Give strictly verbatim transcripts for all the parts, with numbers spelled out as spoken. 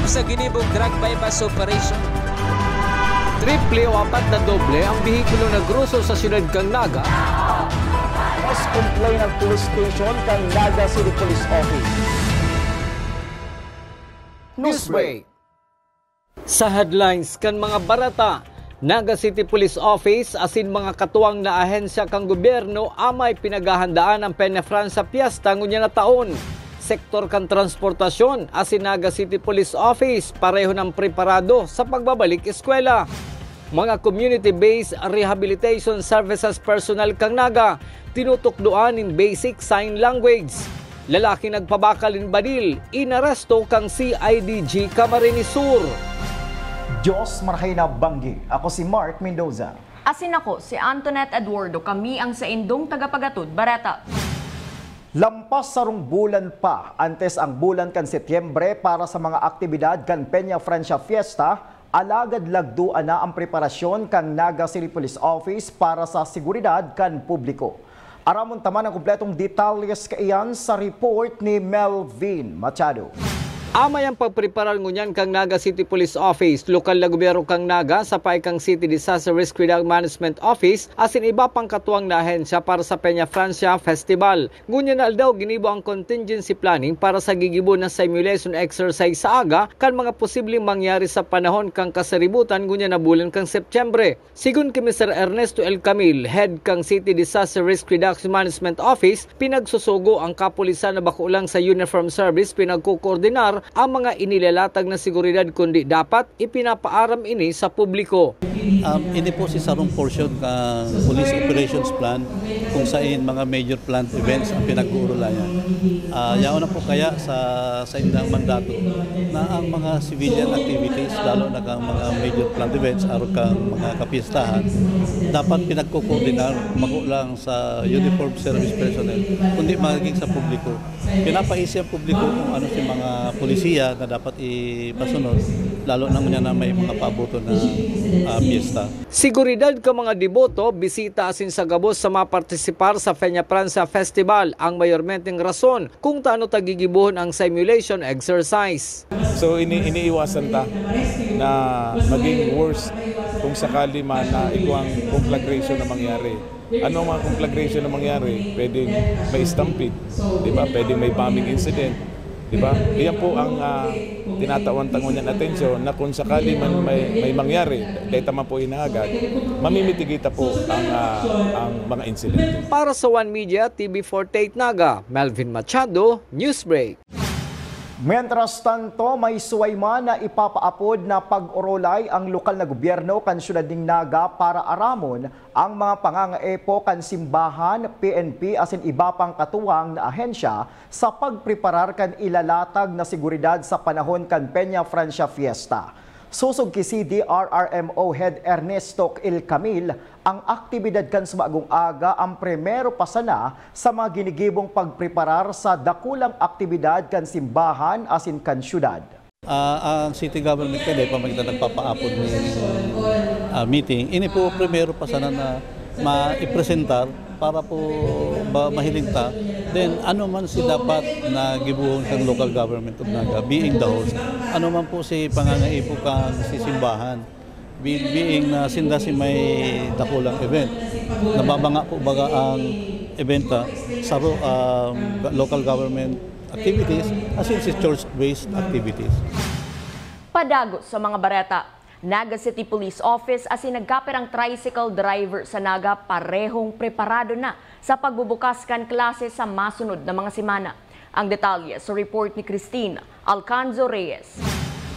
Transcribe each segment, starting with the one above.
sa ginibong drug buy-bust operation. Triple o apat na doble ang behikulo na groso sa siyudad kan Naga. Mas complain ang police station kan Naga City Police Office. Newsbreak. Sa headlines kan mga bareta, Naga City Police Office asin mga katuwang na ahensya kan gobyerno amay pinaghahandaan ang Peña Francia Fiesta ngunyan na taon. Sektor kan transportasyon asin Naga City Police Office pareho nang preparado sa pagbabalik eskwela. Mga community-based rehabilitation services personnel kan Naga tinutukdoan nin basic sign language. Lalaki nagpabakal nin baril, inaresto kan C I D G Camarines Sur. Diyos marhay na banggi. Ako si Mark Mendoza. Asin ako si Antoinette Eduardo. Kami ang saindong tagapagatod bareta. Lampas sarong bulan pa antes ang bulan kan Setyembre para sa mga aktibidad kan Peña Francia Fiesta, alagad lagduan na ang preparasyon kan Naga City Police Office para sa seguridad kan publiko. Aramon ta man ang kompletong detalles kaiyan sa report ni Melvin Machado. Amay ang pagpreparar ngunyan kan Naga City Police Office, lokal na gobyerno kan Naga, sapay kan City Disaster Risk Reduction Management Office, asin iba pang katuwang na ahensya para sa Peña Francia Festival. Ngunyan na aldaw, ginibo ang contingency planning para sa gigibo na simulation exercise sa aga kan mga posibleng mangyari sa panahon kan kasaributan ngunyan na bulan kan Setyembre. Sigon ki Mister Ernesto El Camil, head kan City Disaster Risk Reduction Management Office, pinagsusugo ang kapulisan na bako lang sa uniform service pinagkokoordinar ang mga inilalatag na seguridad, kundi dapat ipinapaaram ini sa publiko. Um, ini po si sarong portion kan police operations plan kung sain mga major planned events ang pinag-uurulayan. Ah, yaon na po kaya sa, sa indang mandato na ang mga civilian activities, lalo na kang mga major planned events, arog kang mga kapiestahan, dapat pinagkukoordinar, bako lang sa uniform service personnel, kundi magiging sa publiko. Pinapaisi ang publiko kung ano si mga polisiya na dapat ipasunod, lalo na ngunyan na may mga paaboton na, ah, piyesta. Seguridad kan mga deboto, bisita asin sa gabos sa mapartisipar sa Peña Francia Festival ang mayormenteng rason kung tano ta gigibohon ang simulation exercise. So, ini-, iniiwasan ta na maging worse kung sakali man na igwang conflagration na mangyari. Ano ang mga conflagration na mangyari? Pwedeng may stampede, di ba? Pwedeng may bombing incident, di ba? Iyan po ang, ah, tinatawan ta ngunyan atensyon na kung sakali man may, may mangyari, dahil ta man po hinahagad, mamimitigita po ang, ah, ang mga insidente. Para sa One Media, T V forty-eight Naga, Melvin Machado, Newsbreak. Mientras tanto, may suway man na ipapaapod na pag-orolay ang lokal na gobyerno kan siyudad nin Naga para aramon ang mga pangangaepo kan simbahan, P N P asin iba pang katuwang na ahensya sa pagpreparar kan ilalatag na seguridad sa panahon kan Peña Francia Fiesta. Sosog ki C D R R M O Head Ernesto El Camil, ang aktibidad kan subagong aga an primero pa sana sa mga ginigibong pagpreparar sa dakulang aktibidad kan simbahan asin kan syudad. Ah, ang city government kaya pa makita nagpapaapod ng, ah, meeting. Ini po primero pa sana na maipresentar para po ba mahiling ta. Then, ano man si dapat na gibohon kan local government of Naga, being the host. Ano man po si pangangaipo kan si simbahan, be-, being na sinda si may dakulang event. Nababanga po baga ang event, ah, sa ro-, um, local government activities, as in si church-based activities. Padagos sa mga bareta, Naga City Police Office asin nagkapirang tricycle driver sa Naga parehong preparado na sa pagbubukas kan klase sa masunod na mga semana. Ang detalye sa report ni Christine Alcanzo Reyes.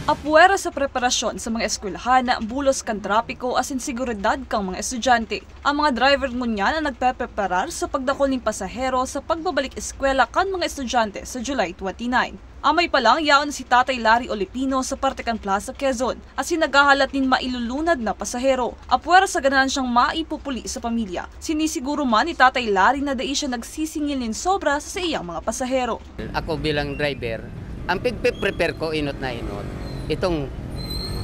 Apwera sa preparasyon sa mga eskwelahan, bulos kan trapiko asin seguridad kan mga estudyante. Ang mga driver ngunyan na nagpepreparar sa pagdakul nin pasahero sa pagbabalik eskwela kan mga estudyante sa July twenty-nine. Amay pa lang, yaon na si Tatay Larry Olipino sa parte kan Plaza Quezon, asin naghahalat nin mailulunad na pasahero. Apwera sa ganansyang maipupuli sa pamilya, sinisiguro man ni Tatay Larry na dai siya nagsisingil nin sobra sa saiyang mga pasahero. Ako bilang driver, ang pigpe-prepare ko inot na inot. Itong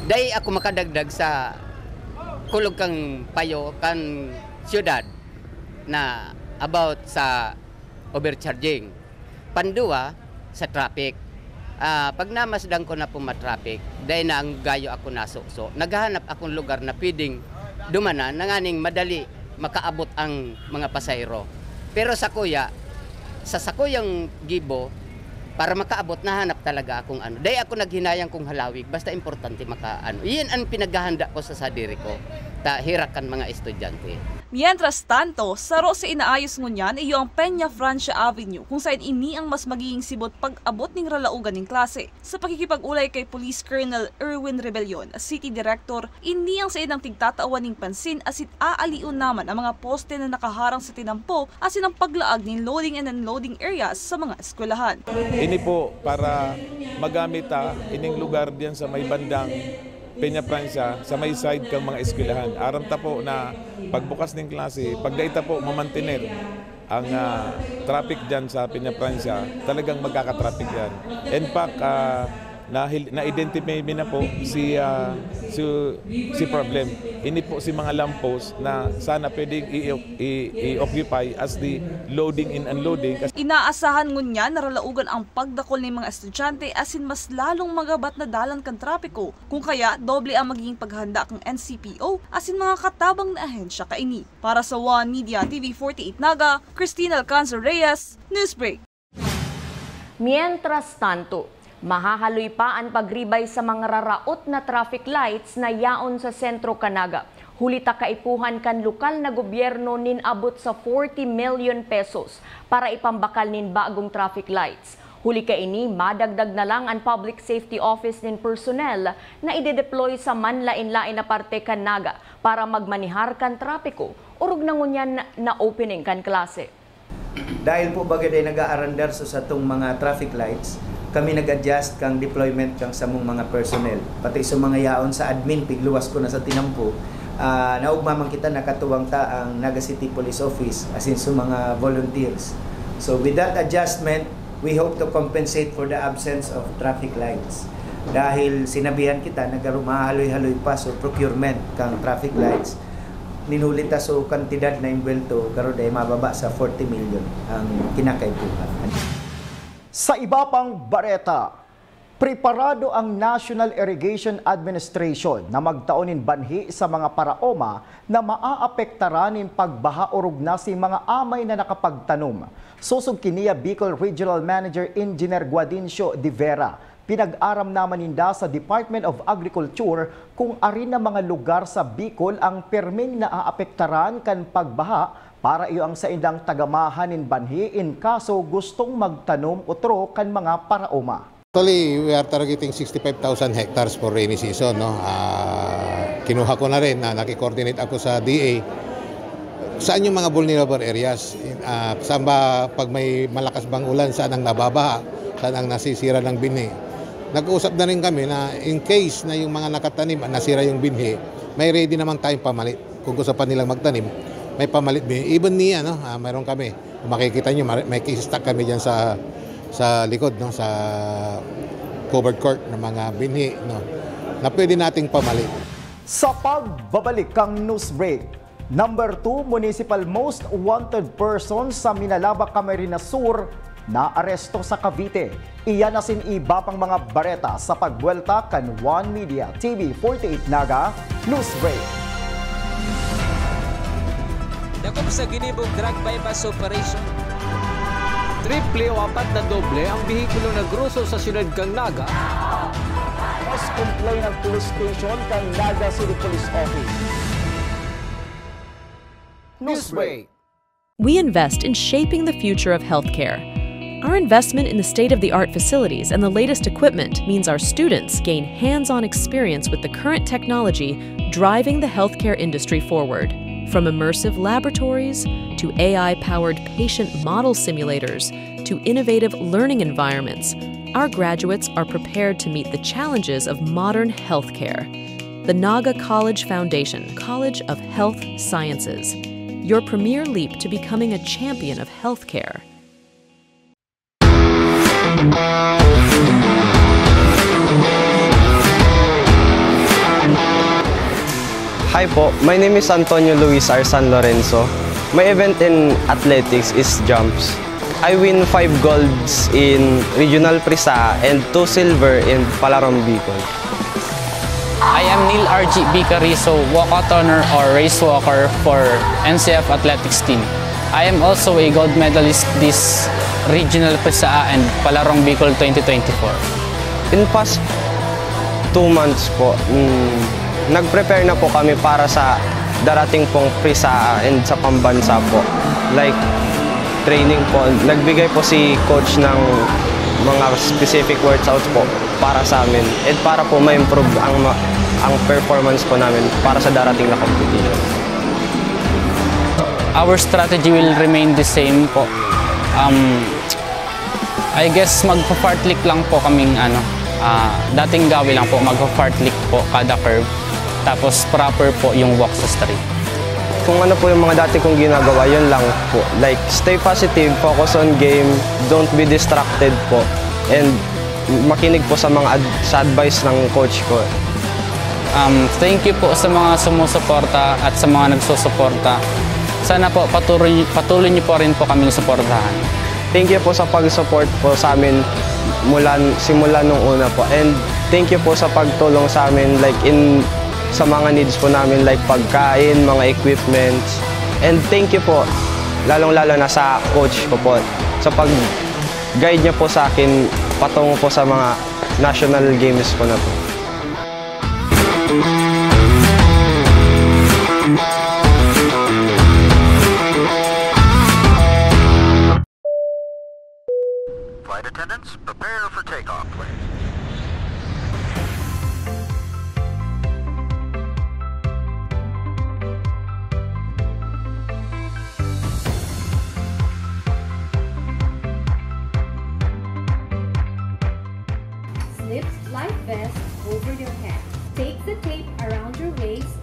dai ako makadagdag sa kulog kang payo kan siyudad na about sa overcharging. Pandua, sa traffic. Ah, pag namasdan ko na pumatraffic, dai na ang gayo ako nasuso. Naghahanap akong lugar na pwedeng dumanan, na nganing madali makaabot ang mga pasahero. Pero sa kuya, sa sakuyang gibo, para makaabot, nahanap talaga akong ano. Dai ako naghinayang kung halawig, basta importante maka-ano. Iyan ang pinaghahanda ko sa sadiri ko, ta hirak kan mga estudyante. Mientras tanto, saro sa inaayos ngunyan iyo ang Peña Francia Avenue, kung saen ini ang mas magiging sibot pag-abot ning ralaogan ning klase. Sa pakikipag-olay kay Police Colonel Erwin Rebellion, City Director, ini ang saindang tigtatawan ning pansin asin aalion naman ang mga poste na nakaharang sa tinampo asin ang paglaag nin loading and unloading areas sa mga eskwelahan. Ini po para magamit ta ining lugar diyan sa may bandang Peña Francia, sa may side kang mga eskwelahan. Aram ta po na pagbukas ning klase, pag dai ta po mamantener ang, ah, traffic diyan sa Peña Francia, talagang magkaka-traffic yan. In fact, ah, nahil-, na-identify mi na po si, ah, si, si problem. Ini po si mga lamppost na sana pwedeng i-, i-, i-occupy as the loading and unloading. Inaasahan ngunyan na ralaogan ang pagdakul nin mga estudyante asin mas lalong magabat na dalan kan trapiko. Kung kaya, doble ang magiging paghanda kan N C P O asin mga katabang na ahensya kaini. Para sa One Media T V forty-eight Naga, Christine Alcanzar Reyes, Newsbreak. Mientras tanto, mahahaloy pa an pagribay sa mga raraot na traffic lights na yaon sa sentro kan Naga. Huli ta kaipuhan kan lokal na gobyerno nin abot sa forty million pesos para ipambakal nin bagong traffic lights. Huli kaini, madagdag na lang an Public Safety Office nin personnel na ide-deploy sa manlaen-laen na parte kan Naga para magmanehar kan trapiko, orog na ngunyan na opening kan klase. Dahil po baga dai nag-aarandar sa satong mga traffic lights, kami nag-adjust kang deployment kang samong mga personnel. Pati sa mga yaon sa admin, pigluwas ko na sa tinampo, ah, naugma man kita, nakatuwang ta ang Naga City Police Office, asin sa mga volunteers. So with that adjustment, we hope to compensate for the absence of traffic lights. Dahil sinabihan kita na garo mahaloy-haloy pa sa procurement kang traffic lights, nin huli ta so kantidad na imbuwelto, garo dai mababa sa forty million ang kinakaipuhan. Sa iba pang bareta, preparado ang National Irrigation Administration na magtao nin banhi sa mga paraoma na maaapektaran nin pagbaha orog na si mga amay na nakapagtanom. Sosog ki niya Bicol Regional Manager Engineer Guadencio de Vera. Pinag-aram naman ninda sa Department of Agriculture kung arin na mga lugar sa Bicol ang pirming naaapektaran kan pagbaha para iyo ang saindang tagamahan nin banhi in kaso gustong magtanom otro kan mga paraoma. Actually, we are targeting sixty-five thousand hectares for rainy season, no? Ah, kinuha ko na rin, ah, naki-coordinate ako sa D A. Saan yung mga vulnerable areas? Ah, saan ba, pag may malakas bang ulan, saan ang nababaha? Saan ang nasisira ng binhi? Nag-uusap na rin kami na in case na yung mga nakatanim, nasira yung binhi, may ready naman tayong pamalit. Kung gusto pa nilang magtanim, may pamalit binhi. Even niya, no? Ah, mayroon kami. Kung makikita nyo, may, may stock kami dyan sa, sa likod, no? Sa covered court ng mga binhi, no? Na pwede nating pamalit. Sa pagbabalik kang news break, number two municipal most wanted person sa Minalabac, Camarines Sur, naaresto sa Cavite. Iyan asin iba pang mga bareta sa pagbuwelta kan One Media T V forty-eight Naga News Break. Dakop sa ginibong drug buy-bust operation. Triple o apat na doble ang behikulo na groso sa siyudad kan Naga. Mas complain ang police station kan Naga City Police Office. Newsbreak. We invest in shaping the future of healthcare. Our investment in the state-of-the-art facilities and the latest equipment means our students gain hands-on experience with the current technology driving the healthcare industry forward. From immersive laboratories to A I-powered patient model simulators to innovative learning environments, our graduates are prepared to meet the challenges of modern healthcare. The Naga College Foundation, College of Health Sciences, your premier leap to becoming a champion of healthcare. Hi po, my name is Antonio Luis R. San Lorenzo. My event in athletics is jumps. I win five golds in Regional PRISAA and two silver in Palarong Bicol. I am Neil R G B Carizo, walkout runner or race walker for N C F athletics team. I am also a gold medalist this Regional PRISAA and Palarong Bicol twenty twenty-four. In past two months po, mm, nag-prepare na po kami para sa darating pong PRISAA and sa pambansa po. Like, training po. Nagbigay po si coach ng mga specific workouts po para sa amin and para po ma-improve ang, ma- ang performance po namin para sa darating na competition. Our strategy will remain the same po. Um, I guess magpa-fartlek lang po kaming ano, ah, dating gawi lang po, magpa-fartlek po kada curve. Tapos proper po yung walk sa straight. Kung ano po yung mga dati kong ginagawa, yun lang po. Like, stay positive, focus on game, don't be distracted po. And makinig po sa mga ad- sa advice ng coach ko. Um, thank you po sa mga sumusuporta at sa mga nagsusuporta. Sana po patuloy, patuloy niyo po rin po kaming suportahan. Thank you po sa pag-support po sa amin mula simula nung una po. And thank you po sa pagtulong sa amin, like, in sa mga needs po namin, like pagkain, mga equipments. And thank you po lalong-lalo na sa coach ko po sa pag-guide niya po sa akin patungo po sa mga national games po na po. Flight attendants, prepare for takeoff, please. Slip life vest over your head. Take the tape around your waist.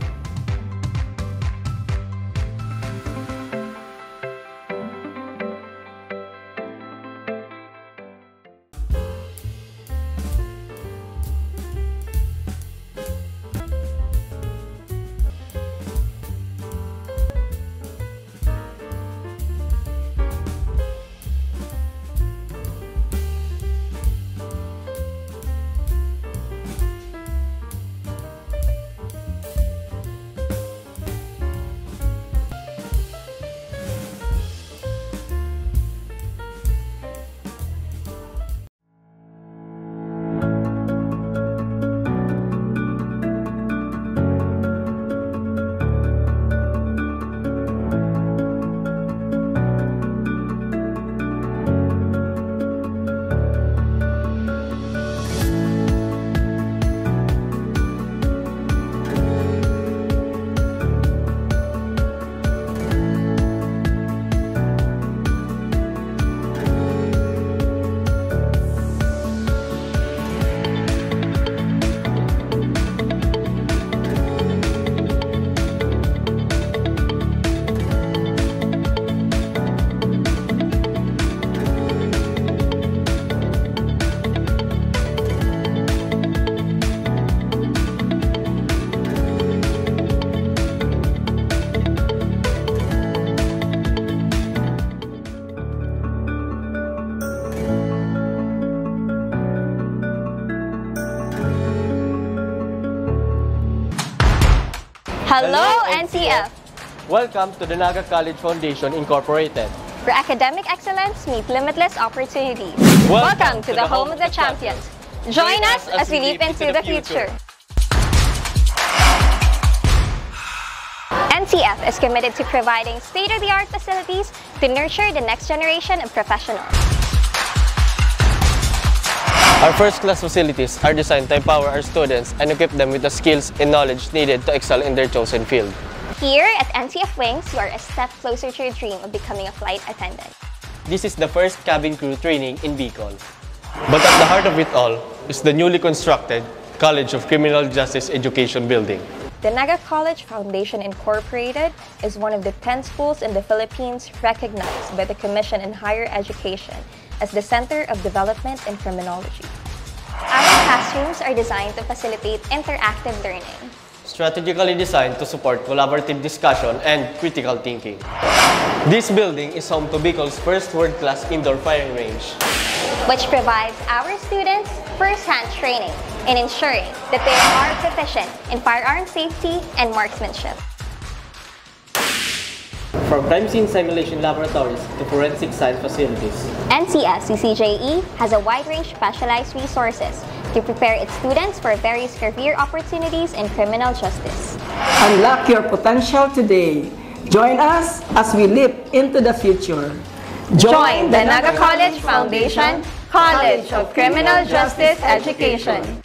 Hello, N C F! Welcome to the Naga College Foundation Incorporated. Where academic excellence meet limitless opportunities. Welcome to the home of the champions. Join us as we leap into the future. N C F is committed to providing state-of-the-art facilities to nurture the next generation of professionals. Our first-class facilities are designed to empower our students and equip them with the skills and knowledge needed to excel in their chosen field. Here at N C F Wings, you are a step closer to your dream of becoming a flight attendant. This is the first cabin crew training in Bicol. But at the heart of it all is the newly constructed College of Criminal Justice Education Building. The Naga College Foundation Incorporated is one of the ten schools in the Philippines recognized by the Commission on Higher Education as the Center of Development in Criminology. Our classrooms are designed to facilitate interactive learning. Strategically designed to support collaborative discussion and critical thinking. This building is home to Bicol's first world-class indoor firing range. which provides our students first-hand training in ensuring that they are proficient in firearm safety and marksmanship. From crime scene simulation laboratories to forensic science facilities, N C S C C J E has a wide range of specialized resources to prepare its students for various career opportunities in criminal justice. Unlock your potential today. Join us as we leap into the future. Join the Naga College Foundation College of Criminal Justice Education.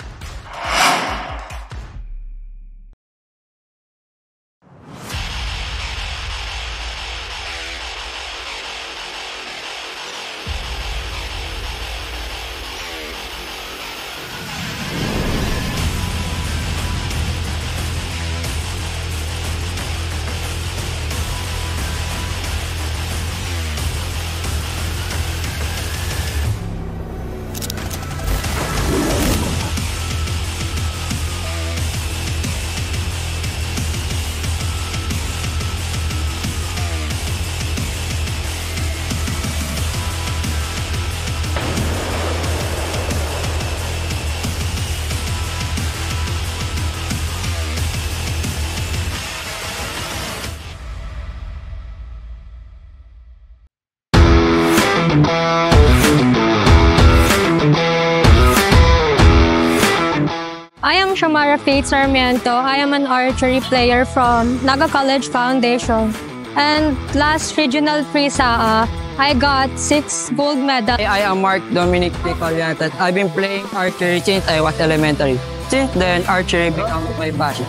I am Shamara Faith Sarmiento. I am an archery player from Naga College Foundation. And last regional PRISAA, I got six gold medal. I am Mark Dominic Picolliantes. I've been playing archery since I was elementary. Since then, archery became my passion.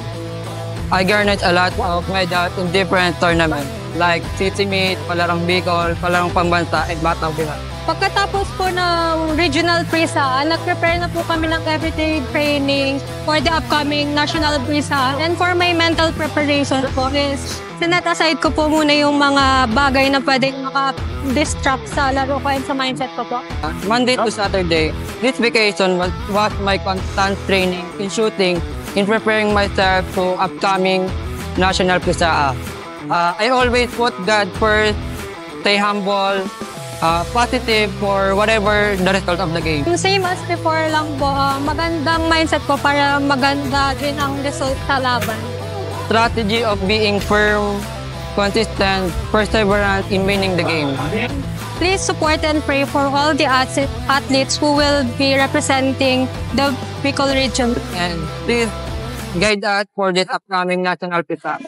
I garnered a lot of medals in different tournaments like City Meet, Palarong Bicol, Palarong Pambansa, and Batang Bicol. Pagkatapos po ng regional PRISAA, nag-prepare na po kami ng everyday training for the upcoming national PRISAA. And for my mental preparation po is, sinet aside ko po muna yung mga bagay na pwedeng maka-distract sa laro ko and sa mindset ko po. Monday to Saturday, this vacation was, was my constant training in shooting, in preparing myself to upcoming national PRISAA. Uh, I always put God first, stay humble, uh, positive for whatever the result of the game. Same as before lang po, ah, magandang mindset po para maganda din ang result sa laban. Strategy of being firm, consistent, perseverance in winning the game. Please support and pray for all the atse- athletes who will be representing the Bicol region. And please guide us for this upcoming national PRISAA.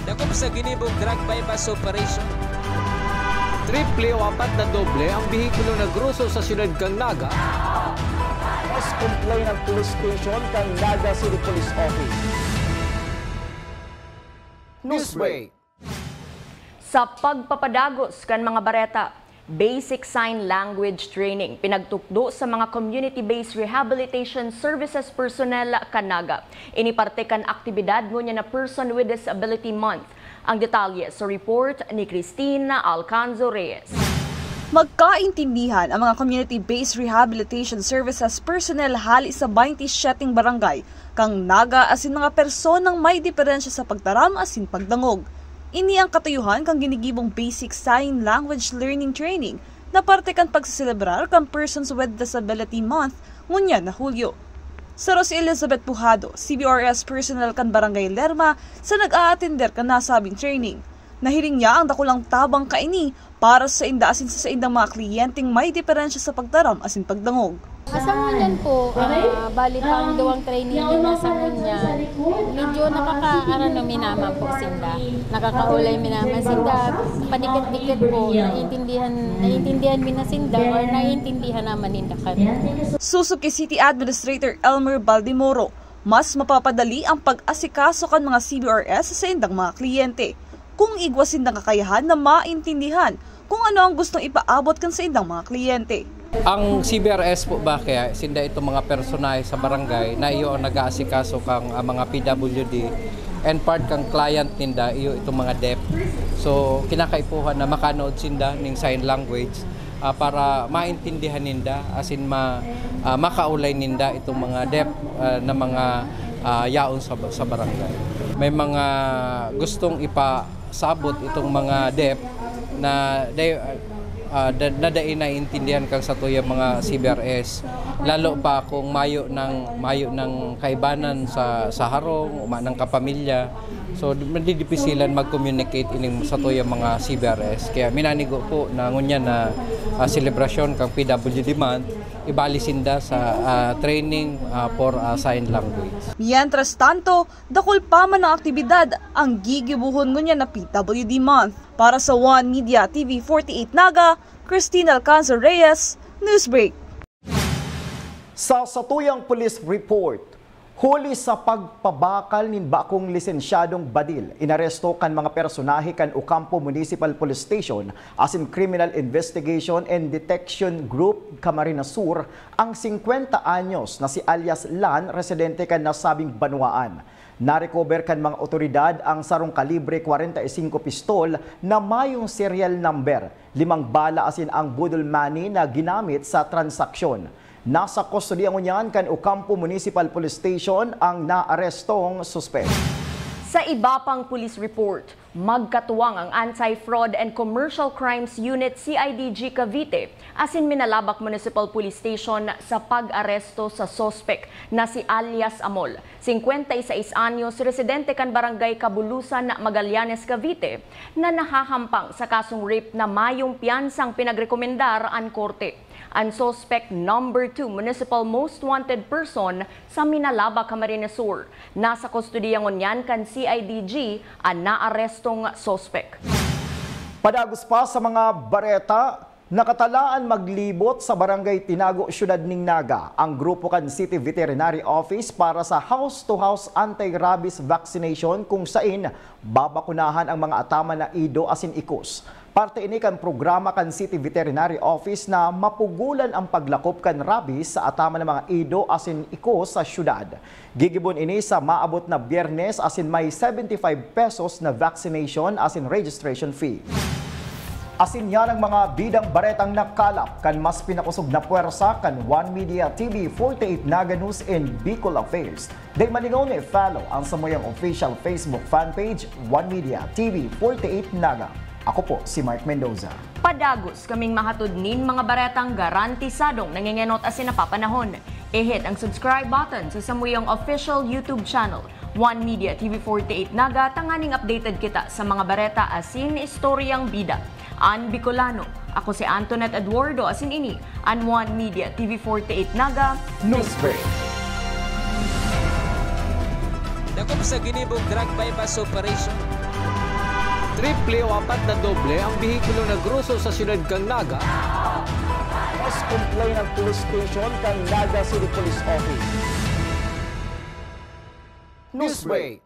Dakop sa ginibong drug buy-bust operation. Triple o apat na doble ang behikulo na groso sa siyudad kan Naga. Mas complain ang police station kan Naga City Police Office. Newsbreak. Sa pagpapadagos kan mga bareta, Basic Sign Language Training pinagtukdo sa mga Community-Based Rehabilitation Services personnel kan Naga. Ini parte kan aktibidad ngunyan na Person with Disability Month. Ang detalye sa report ni Christine Alcanzo Reyes. Magkaintindihan ang mga Community-Based Rehabilitation Services personnel hali sa baynte siyete barangay kan Naga asin mga personang may diperensya sa pagtaram asin pagdangog. Ini ang katuyuhan kan ginigibong Basic Sign Language Learning Training na parte kan pagseselebrar kan Persons with Disability Month ngunyan na Hulyo. Saro si Elizabeth Pujado, C B R S personnel kan Barangay Lerma, sa nag-aatender kan nasabing training. Nahiling niya ang dakulang tabang kaini para sa sainda asin sa saindang mga kliyenteng may diperensya sa pagtaram asin pagdangog. Sa ngunyan po, ah, bali pang duwang training na sa ngunyan, medyo nakakaarano mi naman po sinda. Nakakaulay mi naman sinda, padikit-dikit po, naiintindihan, naiintindihan mi na sinda or naiintindihan naman ninda kami. Susog ki City Administrator Elmer Baldemoro, mas mapapadali ang pag-asikaso kan mga C B R S sa saindang mga kliyente kung igwa sindang kakayahan na maintindihan kung ano ang gustong ipaabot kan saindang mga kliyente. Ang C B R S po ba kaya, sinda itong mga personahe sa barangay na iyo ang nag-aasikaso kang, ah, mga P W D and part kang client ninda, iyo itong mga deaf. So, kinakaipuhan na makanood sinda ning sign language ah, para maintindihan ninda, asin ma-, ah, makaulay ninda itong mga deaf, ah, na mga, ah, yaon sa, sa barangay. May mga gustong ipasabot itong mga deaf na dai-, ah, da-, na dai naiintindihan kan satuyang mga C B R S, lalo pa kung mayo ng, mayo ng kaibanan sa, sa harong, uma ng kapamilya. So, di-, madidipisilan mag-communicate ining satuyang mga C B R S. Kaya minanigo po na ngunyan na, ah, selebrasyon kang P W D Month, ibali sinda sa, ah, training, ah, for, ah, sign language. Mientras tanto, dakul pa man ang aktibidad ang gigibohon ngunyan na P W D Month. Para sa One Media T V forty-eight Naga, Christine Alcanzar Reyes, Newsbreak. Sa satuyang police report, huli sa pagpabakal nin bakong lisensyadong badil, inaresto kan mga personahe kan Ocampo Municipal Police Station asin Criminal Investigation and Detection Group Camarines Sur ang singkwenta anyos na si alias Lan, residente kan nasabing banwaan. Narecover kan mga otoridad ang sarong kalibre kwarenta y singko pistol na mayong serial number, limang bala asin ang boodle money na ginamit sa transaksyon. Nasa kustodiya ngunyan kan Ocampo Municipal Police Station ang naarestong suspek. Sa iba pang police report, magkatuwang ang Anti-Fraud and Commercial Crimes Unit, C I D G Cavite, asin Minalabac Municipal Police Station sa pag-aresto sa suspek na si alias Amol, singkwenta y sais anyos, residente kan Barangay Cabulusan, Magallanes, Cavite, na nahahampang sa kasong rape na mayong piyansang pinagrekomendar an korte. An suspek number two municipal most wanted person sa Minalabac, Camarines Sur. Nasa kustodiya ngunyan kan C I D G an naarestong suspek. Padagos pa sa mga bareta, nakatalaan maglibot sa Barangay Tinago, Syudad nin Naga, ang grupo kan City Veterinary Office para sa house-to-house anti-rabies vaccination, kung sain babakunahan ang mga ataman na ido asin ikos. Parte ini kan programa kan City Veterinary Office na mapugulan ang paglakop kan rabies sa ataman na mga ido asin ikos sa syudad. Gigibon ini sa maabot na Biyernes asin may seventy-five pesos na vaccination asin registration fee. Asin yan ang mga bidang baretang nakalap kan mas pinakosog na pwersa kan One Media T V forty-eight Naga News and Bicol Affairs. Dai malingaw na i-follow ang samuyang official Facebook fanpage, One Media T V forty-eight Naga. Ako po si Mark Mendoza. Padagos kaming mahatod nin mga baretang garantisadong nangengenot asin napapanahon. I-hit ang subscribe button sa samuyang official YouTube channel, One Media T V forty-eight Naga, tanganing updated kita sa mga bareta asin istoryang bida. An Bicolano, ako si Antoinette Eduardo, asin ini an One Media T V forty-eight Naga Newsbreak. Dakop sa ginibong drug buy-bust operation. Triple o apat na doble ang behikulo na groso sa siyudad kan Naga. Mas complain ang police station kan Naga City Police Office. Newsbreak.